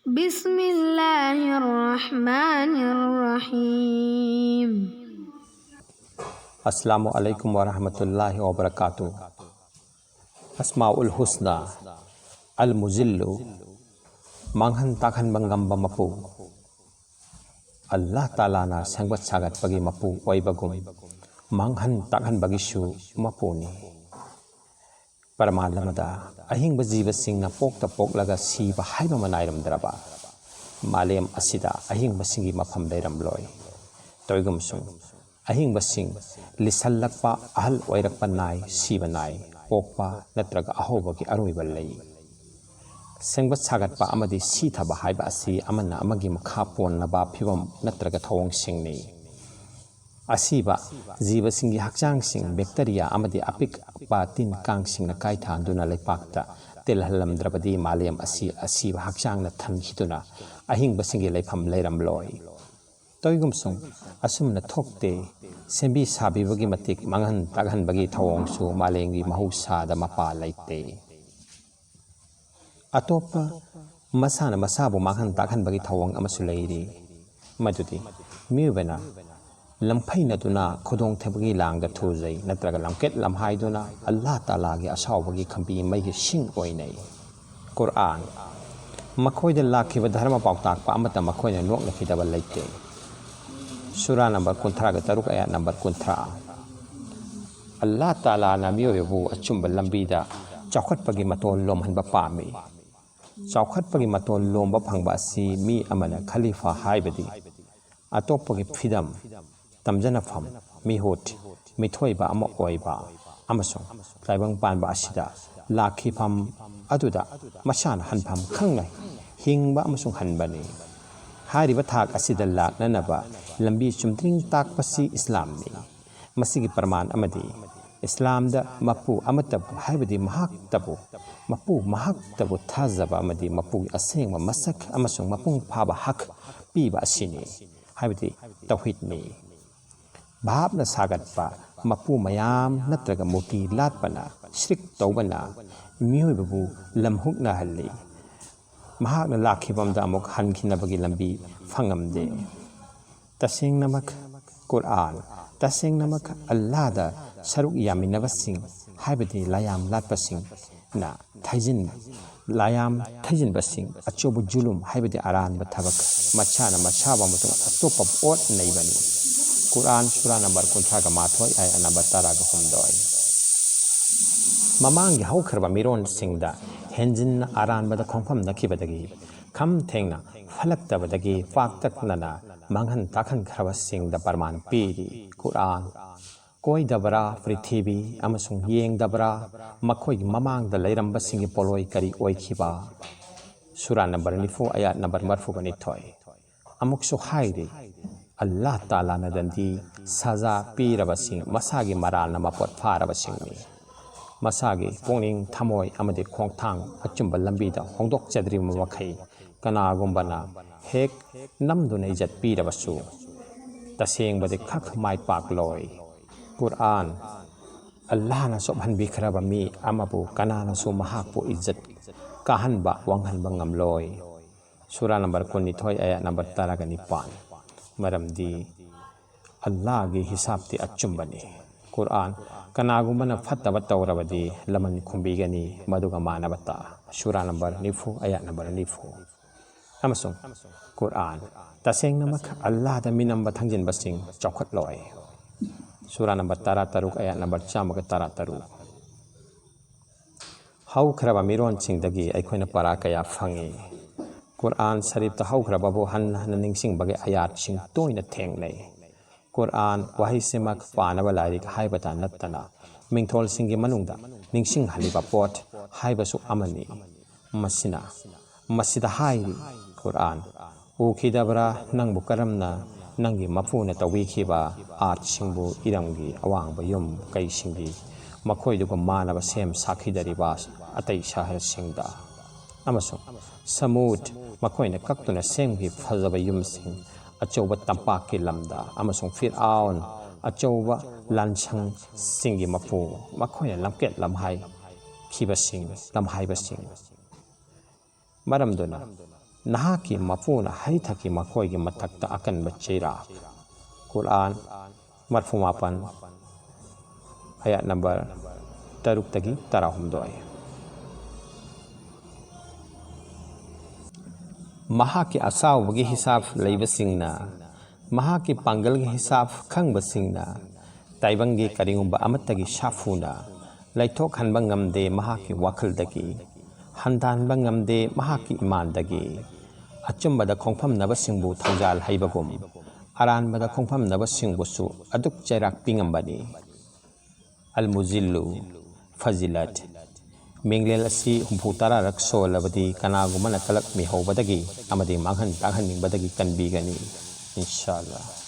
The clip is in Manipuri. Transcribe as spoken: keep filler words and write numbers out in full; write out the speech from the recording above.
بسم الله الرحمن الرحيم. Assalamu alaikum warahmatullahi wabarakatuh. Asmaul Husna, Al Muzillu, ꯃꯥꯡꯍꯟ ꯇꯥꯛꯍꯟꯕ ꯉꯝꯕ ꯃꯄꯨ꯫ ꯑꯜꯂꯥꯍ ꯇꯥꯂꯥꯅ ꯁꯦꯝꯒꯠ ꯁꯥꯒꯠꯄꯒꯤ ꯃꯄꯨ ꯑꯣꯏꯕꯒꯨꯝ, ꯃꯥꯡꯍꯟ ꯇꯥꯛꯍꯟꯕꯒꯤꯁꯨ ꯃꯄꯨꯅꯤ꯫ ꯄꯔꯃꯥꯟ ꯑꯃꯗ, ꯑꯍꯤꯡꯕ ꯖꯤꯕꯁꯤꯡꯅ ꯄꯣꯛꯇ ꯄꯣꯛꯂꯒ ꯁꯤꯕ ꯍꯥꯏꯕ ꯑꯃ ꯅꯥꯏꯔꯝꯗ꯭ꯔꯕ, ꯃꯥꯂꯦꯝ ꯑꯁꯤꯗ ꯑꯍꯤꯡꯕꯁꯤꯡꯒꯤ ꯃꯐꯝ ꯂꯩꯔꯝꯂꯣꯏ꯫ ꯇꯧꯏꯒꯨꯝꯁꯨꯡ, ꯑꯍꯤꯡꯕꯁꯤꯡ ꯂꯤꯁꯜꯂꯛꯄ, ꯑꯍꯜ ꯑꯣꯏꯔꯛꯄ ꯅꯥꯏ, ꯁꯤꯕ ꯅꯥꯏ, ꯄꯣꯛꯄ ꯅꯠꯇ꯭ꯔꯒ ꯑꯍꯧꯕꯒꯤ ꯑꯔꯣꯏꯕ ꯂꯩ꯫ ꯁꯦꯝꯒꯠ ꯁꯥꯒꯠꯄ ꯑꯃꯗꯤ ꯁꯤꯊꯕ ꯍꯥꯏꯕ ꯑꯁꯤ ꯑꯃꯅ ꯑꯃꯒꯤ ꯃꯈꯥ ꯄꯣꯟꯅꯕ ꯐꯤꯚꯝ ꯅꯠꯇ꯭ꯔꯒ ꯊꯧꯑꯣꯡꯁꯤꯡꯅꯤ꯫ ꯑꯁꯤꯕ ꯖꯤꯕꯁꯤꯡꯒꯤ ꯍꯛꯆꯥꯡꯁꯤꯡ ꯕꯦꯛꯇꯔꯤꯌꯥ ꯑꯃꯗꯤ ꯑꯄꯤꯛꯄ ꯇꯤꯟ ꯀꯥꯡꯁꯤꯡꯅ ꯀꯥꯏꯊꯍꯟꯗꯨꯅ ꯂꯩꯄꯥꯛꯇ ꯇꯤꯜꯍꯜꯂꯝꯗ꯭ꯔꯕꯗꯤ ꯃꯥꯂꯦꯝ ꯑꯁꯤ ꯑꯁꯤꯕ ꯍꯛꯆꯥꯡꯅ ꯊꯟꯈꯤꯗꯨꯅ ꯑꯍꯤꯡꯕꯁꯤꯡꯒꯤ ꯂꯩꯐꯝ ꯂꯩꯔꯝꯂꯣꯏ꯫ ꯇꯧꯏꯒꯨꯝꯁꯨꯡ ꯑꯁꯨꯝꯅ ꯊꯣꯛꯇꯦ꯫ ꯁꯦꯝꯕꯤ ꯁꯥꯕꯤꯕꯒꯤ ꯃꯇꯤꯛ ꯃꯥꯡꯍꯟ ꯇꯥꯛꯍꯟꯕꯒꯤ ꯊꯧꯑꯣꯡꯁꯨ ꯃꯥꯂꯦꯝꯒꯤ ꯃꯍꯧꯁꯥꯗ ꯃꯄꯥ ꯂꯩꯇꯦ꯫ ꯑꯇꯣꯞꯄ ꯃꯁꯥꯅ ꯃꯁꯥꯕꯨ ꯃꯥꯡꯍꯟ ꯇꯥꯛꯍꯟꯕꯒꯤ ꯊꯧꯑꯣꯡ ꯑꯃꯁꯨ ꯂꯩꯔꯤ꯫ ꯃꯗꯨꯗꯤ ꯃꯤꯑꯣꯏꯕꯅ ꯂꯝꯐꯩꯅꯗꯨꯅ ꯈꯨꯗꯣꯡꯊꯤꯕꯒꯤ ꯂꯥꯡꯗ ꯊꯨꯖꯩ ꯅꯠꯇ꯭ꯔꯒ ꯂꯝꯀꯦꯠ ꯂꯝꯍꯥꯏꯗꯨꯅ ꯑꯜꯂꯥꯍ ꯇꯥꯂꯥꯒꯤ ꯑꯁꯥꯎꯕꯒꯤ ꯈꯝꯕꯤ ꯃꯩꯒꯤ ꯁꯤꯡ ꯑꯣꯏꯅꯩ꯫ ꯀꯨꯔꯑꯥꯟ, ꯃꯈꯣꯏꯗ ꯂꯥꯛꯈꯤꯕ ꯙꯔꯃ ꯄꯥꯎꯇꯥꯛꯄ ꯑꯃꯠꯇ ꯃꯈꯣꯏꯅ ꯅꯣꯛꯅꯈꯤꯗꯕ ꯂꯩꯇꯦ꯫ ꯁꯨꯔꯥ ꯅꯝꯕꯔ ꯀꯨꯟꯊ꯭ꯔꯥꯒ ꯇꯔꯨꯛ, ꯑꯌꯥꯠ ꯅꯝꯕꯔ ꯀꯨꯟꯊ꯭ꯔꯥ꯫ ꯑꯜꯂꯥꯍ ꯇꯥꯂꯥꯅ ꯃꯤꯑꯣꯏꯕꯕꯨ ꯑꯆꯨꯝꯕ ꯂꯝꯕꯤꯗ ꯆꯥꯎꯈꯠꯄꯒꯤ ꯃꯇꯣꯟ ꯂꯣꯝꯍꯟꯕ ꯄꯥꯝꯃꯤ꯫ ꯆꯥꯎꯈꯠꯄꯒꯤ ꯃꯇꯣꯟ ꯂꯣꯝꯕ ꯐꯪꯕ ꯑꯁꯤ ꯃꯤ ꯑꯃꯅ ꯈꯂꯤꯐꯥ ꯍꯥꯏꯕꯗꯤ ꯑꯇꯣꯞꯄꯒꯤ ꯐꯤꯗꯝ, ꯇꯝꯖꯅꯐꯝ, ꯃꯤꯍꯨꯠ, ꯃꯤꯊꯣꯏꯕ ꯑꯃ ꯑꯣꯏꯕ ꯑꯃꯁꯨꯡ ꯇꯥꯏꯕꯪ ꯄꯥꯟꯕ ꯑꯁꯤꯗ ꯂꯥꯛꯈꯤꯐꯝ ꯑꯗꯨꯗ ꯃꯁꯥꯅ ꯍꯟꯐꯝ ꯈꯪꯅ ꯍꯤꯡꯕ ꯑꯃꯁꯨꯡ ꯍꯟꯕꯅꯤ꯫ ꯍꯥꯏꯔꯤꯕ ꯊꯥꯛ ꯑꯁꯤꯗ ꯂꯥꯛꯅꯅꯕ ꯂꯝꯕꯤ ꯆꯨꯝꯗ꯭ꯔꯤꯡ ꯇꯥꯛꯄꯁꯤ ꯏꯁꯂꯥꯝꯅꯤ꯫ ꯃꯁꯤꯒꯤ ꯄ꯭ꯔꯃꯥꯟ ꯑꯃꯗꯤ ꯏꯁꯂꯥꯝꯗ ꯃꯄꯨ ꯑꯃꯠꯇꯕꯨ, ꯍꯥꯏꯕꯗꯤ ꯃꯍꯥꯛꯇꯕꯨ, ꯃꯄꯨ ꯃꯍꯥꯛꯇꯕꯨ ꯊꯥꯖꯕ ꯑꯃꯗꯤ ꯃꯄꯨꯒꯤ ꯑꯁꯦꯡꯕ ꯃꯁꯛ ꯑꯃꯁꯨꯡ ꯃꯄꯨꯡ ꯐꯥꯕ ꯍꯛ ꯄꯤꯕ ꯑꯁꯤꯅꯤ, ꯍꯥꯏꯕꯗꯤ ꯇꯧꯍꯤꯗꯅꯤ꯫ ꯚꯥꯞꯅ ꯁꯥꯒꯠꯄ ꯃꯄꯨ ꯃꯌꯥꯝ ꯅꯠꯇ꯭ꯔꯒ ꯃꯨꯔꯇꯤ ꯂꯥꯠꯄꯅ, ꯁ꯭ꯔꯤꯛ ꯇꯧꯕꯅ ꯃꯤꯑꯣꯏꯕꯕꯨ ꯂꯝꯍꯨꯛꯅꯍꯜꯂꯤ꯫ ꯃꯍꯥꯛꯅ ꯂꯥꯛꯈꯤꯕ ꯑꯃꯗ ꯑꯃꯨꯛ ꯍꯟꯈꯤꯅꯕꯒꯤ ꯂꯝꯕꯤ ꯐꯪꯉꯝꯗꯦ꯫ ꯇꯁꯦꯡꯅꯃꯛ ꯀꯨꯔꯑꯥꯟ, ꯇꯁꯦꯡꯅꯃꯛ ꯑꯜꯂꯥꯗ ꯁꯔꯨꯛ ꯌꯥꯃꯤꯟꯅꯕꯁꯤꯡ, ꯍꯥꯏꯕꯗꯤ ꯂꯥꯌꯥꯝ ꯂꯥꯠꯄꯁꯤꯡꯅ ꯊꯩꯖꯤꯟ, ꯂꯥꯌꯥꯝ ꯊꯩꯖꯤꯟꯕꯁꯤꯡ ꯑꯆꯧꯕ ꯖꯨꯂꯨꯝ, ꯍꯥꯏꯕꯗꯤ ꯑꯔꯥꯟꯕ ꯊꯕꯛ, ꯃꯁꯥꯅ ꯃꯁꯥꯕꯨ ꯑꯃꯁꯨꯡ ꯑꯇꯣꯞꯄꯕꯨ ꯑꯣꯠ ꯅꯩꯕꯅꯤ꯫ ꯀꯨꯔꯑꯥꯟ ꯁꯨꯔꯥ ꯅꯝꯕꯔ ꯀꯨꯟꯊ꯭ꯔꯥꯒ ꯃꯥꯊꯣꯏ, ꯑꯥꯌꯥ ꯅꯝꯕꯔ ꯇꯔꯥꯒ ꯍꯨꯝꯗꯣꯏ꯫ ꯃꯃꯥꯡꯒꯤ ꯍꯧꯈ꯭ꯔꯕ ꯃꯤꯔꯣꯟꯁꯤꯡꯗ ꯍꯦꯟꯖꯤꯟꯅ ꯑꯔꯥꯟꯕꯗ ꯈꯣꯡꯐꯝ ꯅꯛꯈꯤꯕꯗꯒꯤ ꯈꯝ ꯊꯦꯡꯅ ꯐꯠꯂꯛꯇꯕꯗꯒꯤ ꯄꯥꯛꯇꯛꯅꯅ ꯃꯥꯡꯍꯟ ꯇꯥꯛꯍꯟꯈ꯭ꯔꯕꯁꯤꯡꯗ ꯄ꯭ꯔꯃꯥꯟ ꯄꯤꯔꯤ꯫ ꯀꯨꯔꯑꯥꯟ, ꯀꯣꯏꯗꯕ꯭ꯔꯥ ꯄ꯭ꯔꯤꯊꯤꯕꯤ ꯑꯃꯁꯨꯡ ꯌꯦꯡꯗꯕ꯭ꯔꯥ ꯃꯈꯣꯏꯒꯤ ꯃꯃꯥꯡꯗ ꯂꯩꯔꯝꯕꯁꯤꯡꯒꯤ ꯄꯣꯠꯂꯣꯏ ꯀꯔꯤ ꯑꯣꯏꯈꯤꯕ? ꯁꯨꯔꯥ ꯅꯝꯕꯔ ꯅꯤꯐꯨ, ꯑꯥꯌꯥꯠ ꯅꯝꯕꯔ ꯃꯔꯐꯨꯒ ꯅꯤꯊꯣꯏ꯫ ꯑꯃꯨꯛꯁꯨ ꯍꯥꯏꯔꯤ, ꯑꯜꯂꯥꯍ ꯇꯥꯂꯥꯅꯗꯤ ꯁꯖꯥ ꯄꯤꯔꯕꯁꯤꯡ ꯃꯁꯥꯒꯤ ꯃꯔꯥꯜꯅ ꯃꯄꯣꯠ ꯐꯥꯔꯕꯁꯤꯡꯅꯤ꯫ ꯃꯁꯥꯒꯤ ꯄꯨꯛꯅꯤꯡ, ꯊꯃꯣꯏ ꯑꯃꯗꯤ ꯈꯣꯡꯊꯥꯡ ꯑꯆꯨꯝꯕ ꯂꯝꯕꯤꯗ ꯍꯣꯡꯗꯣꯛꯆꯗ꯭ꯔꯤꯕ ꯃꯈꯩ ꯀꯅꯥꯒꯨꯝꯕꯅ ꯍꯦꯛ ꯅꯝꯗꯨꯅ ꯏꯖꯠ ꯄꯤꯔꯕꯁꯨ ꯇꯁꯦꯡꯕꯗꯤ ꯈꯛ ꯃꯥꯏ ꯄꯥꯛꯂꯣꯏ꯫ ꯀꯨꯔꯑꯥꯟ, ꯑꯜꯂꯥꯍꯅ ꯆꯣꯞꯍꯟꯕꯤꯈ꯭ꯔꯕ ꯃꯤ ꯑꯃꯕꯨ ꯀꯅꯥꯅꯁꯨ ꯃꯍꯥꯛꯄꯨ ꯏꯖꯠ ꯀꯥꯍꯟꯕ, ꯋꯥꯡꯍꯟꯕ ꯉꯝꯂꯣꯏ꯫ ꯁꯨꯔꯥ ꯅꯝꯕꯔ ꯀꯨꯟꯅꯤꯊꯣꯏ, ꯑꯥꯌꯥꯠ ꯅꯝꯕꯔ ꯇꯔꯥꯒ ꯅꯤꯄꯥꯟ꯫ ꯃꯔꯝꯗꯤ ꯑꯜꯂꯥꯍꯒꯤ ꯍꯤꯁꯥꯕꯇꯤ ꯑꯆꯨꯝꯕꯅꯤ꯫ ꯀꯨꯔꯑꯥꯟ, ꯀꯅꯥꯒꯨꯝꯕꯅ ꯐꯠꯇꯕ ꯇꯧꯔꯕꯗꯤ ꯂꯃꯟ ꯈꯨꯝꯕꯤꯒꯅꯤ, ꯃꯗꯨꯒ ꯃꯥꯟꯅꯕꯇ꯫ ꯁꯨꯔꯥ ꯅꯝꯕꯔ ꯅꯤꯐꯨ, ꯑꯥꯌꯥꯠ ꯅꯝꯕꯔ ꯅꯤꯐꯨ꯫ ꯑꯃꯁꯨꯡ ꯀꯨꯔꯑꯥꯟ, ꯇꯁꯦꯡꯅꯃꯛ ꯑꯜꯂꯥꯍꯗ ꯃꯤꯅꯝꯕ ꯊꯥꯡꯖꯤꯟꯕꯁꯤꯡ ꯆꯥꯎꯈꯠꯂꯣꯏ꯫ ꯁꯨꯔꯥ ꯅꯝꯕꯔ ꯇꯔꯥꯇꯔꯨꯛ, ꯑꯥꯌꯥꯠ ꯅꯝꯕꯔ ꯆꯥꯝꯃꯒ ꯇꯔꯥꯇꯔꯨꯛ꯫ ꯍꯧꯈ꯭ꯔꯕ ꯃꯤꯔꯣꯟꯁꯤꯡꯗꯒꯤ ꯑꯩꯈꯣꯏꯅ ꯄꯔꯥ ꯀꯌꯥ ꯐꯪꯏ꯫ ꯀꯨꯔꯑꯥꯟ ꯁꯔꯤꯐꯇ ꯍꯧꯈ꯭ꯔꯕꯕꯨ ꯍꯟꯅ ꯍꯟꯅ ꯅꯤꯡꯁꯤꯡꯕꯒꯤ ꯑꯥꯌꯥꯠꯁꯤꯡ ꯇꯣꯏꯅ ꯊꯦꯡꯅꯩ꯫ ꯀꯨꯔꯑꯥꯟ ꯋꯥꯍꯩꯁꯤꯃꯛ ꯄꯥꯅꯕ ꯂꯥꯏꯔꯤꯛ ꯍꯥꯏꯕꯇ ꯅꯠꯇꯅ ꯃꯤꯡꯊꯣꯜꯁꯤꯡꯒꯤ ꯃꯅꯨꯡꯗ ꯅꯤꯡꯁꯤꯡꯍꯜꯂꯤꯕ ꯄꯣꯠ ꯍꯥꯏꯕꯁꯨ ꯑꯃꯅꯤ꯫ ꯃꯁꯤꯅ, ꯃꯁꯤꯗ ꯍꯥꯏꯔꯤ, ꯀꯨꯔꯑꯥꯟ, ꯎꯈꯤꯗꯕ꯭ꯔꯥ ꯅꯪꯕꯨ ꯀꯔꯝꯅ ꯅꯪꯒꯤ ꯃꯄꯨꯅ ꯇꯧꯕꯤꯈꯤꯕ ꯑꯥꯗꯁꯤꯡꯕꯨ ꯏꯔꯝꯒꯤ ꯑꯋꯥꯡꯕ ꯌꯨꯝ ꯀꯩꯁꯤꯡꯒꯤ ꯃꯈꯣꯏꯗꯨꯒ ꯃꯥꯟꯅꯕ ꯁꯦꯝ ꯁꯥꯈꯤꯗꯔꯤꯕ ꯑꯇꯩ ꯁꯍꯔꯁꯤꯡꯗ? ꯑꯃꯁꯨꯡ ꯁꯃꯨꯗ, ꯃꯈꯣꯏꯅ ꯀꯛꯇꯨꯅ ꯁꯦꯝꯈꯤ ꯐꯖꯕ ꯌꯨꯝꯁꯤꯡ ꯑꯆꯧꯕ ꯇꯝꯄꯥꯛꯀꯤ ꯂꯝꯗ, ꯑꯃꯁꯨꯡ ꯐꯤꯔꯑꯥꯎꯟ, ꯑꯆꯧꯕ ꯂꯥꯟꯁꯪꯁꯤꯡꯒꯤ ꯃꯄꯨ, ꯃꯈꯣꯏꯅ ꯂꯝꯀꯦꯠ ꯂꯝꯍꯥꯏꯈꯤꯕꯁꯤꯡ, ꯂꯝꯍꯥꯏꯕꯁꯤꯡ꯫ ꯃꯔꯝꯗꯨꯅ ꯅꯍꯥꯛꯀꯤ ꯃꯄꯨꯅ ꯍꯩ ꯊꯛꯈꯤ ꯃꯈꯣꯏꯒꯤ ꯃꯊꯛꯇ ꯑꯀꯟꯕ ꯆꯩꯔꯥꯛ꯫ ꯀꯨꯔꯥꯟ ꯃꯔꯐꯨ ꯃꯥꯄꯟ, ꯑꯌꯥꯠ ꯅꯝꯕꯔ ꯇꯔꯨꯛꯇꯒꯤ ꯇꯔꯥꯍꯨꯝꯗꯣꯏ꯫ ꯃꯍꯥꯛꯀꯤ ꯑꯆꯥꯎꯕꯒꯤ ꯍꯤꯁꯥꯕ ꯂꯩꯕꯁꯤꯡꯅ, ꯃꯍꯥꯛꯀꯤ ꯄꯥꯡꯒꯜꯒꯤ ꯍꯤꯁꯥꯕ ꯈꯪꯕꯁꯤꯡꯅ, ꯇꯥꯏꯕꯪꯒꯤ ꯀꯔꯤꯒꯨꯝꯕ ꯑꯃꯠꯇꯒꯤ ꯁꯥꯐꯨꯅ ꯂꯩꯊꯣꯛꯍꯟꯕ ꯉꯝꯗꯦ ꯃꯍꯥꯛꯀꯤ ꯋꯥꯈꯜꯗꯒꯤ, ꯍꯟꯊꯍꯟꯕ ꯉꯝꯗꯦ ꯃꯍꯥꯛꯀꯤ ꯏꯃꯥꯟꯗꯒꯤ꯫ ꯑꯆꯨꯝꯕꯗ ꯈꯣꯡꯐꯝꯅꯕꯁꯤꯡꯕꯨ ꯊꯧꯖꯥꯜ ꯍꯩꯕꯒꯨꯝ, ꯑꯔꯥꯟꯕꯗ ꯈꯣꯡꯐꯝꯅꯕꯁꯤꯡꯕꯨꯁꯨ ꯑꯗꯨꯛ ꯆꯩꯔꯥꯛ ꯄꯤꯉꯝꯕꯅꯤ꯫ ꯑꯜ ꯃꯨꯖꯤꯜꯂꯨ ꯐꯖꯤꯂꯠ꯫ ꯃꯤꯡꯂꯦꯜ ꯑꯁꯤ ꯍꯨꯝꯐꯨ ꯇꯔꯥꯔꯛ ꯁꯣꯜꯂꯕꯗꯤ ꯀꯅꯥꯒꯨꯝꯕꯅ ꯀꯂꯛ ꯃꯤꯍꯧꯕꯗꯒꯤ ꯑꯃꯗꯤ ꯃꯥꯡꯍꯟ ꯇꯥꯛꯍꯟꯅꯤꯡꯕꯗꯒꯤ ꯀꯟꯕꯤꯒꯅꯤ, ꯏꯟꯁꯥ ꯑꯜꯂꯥ꯫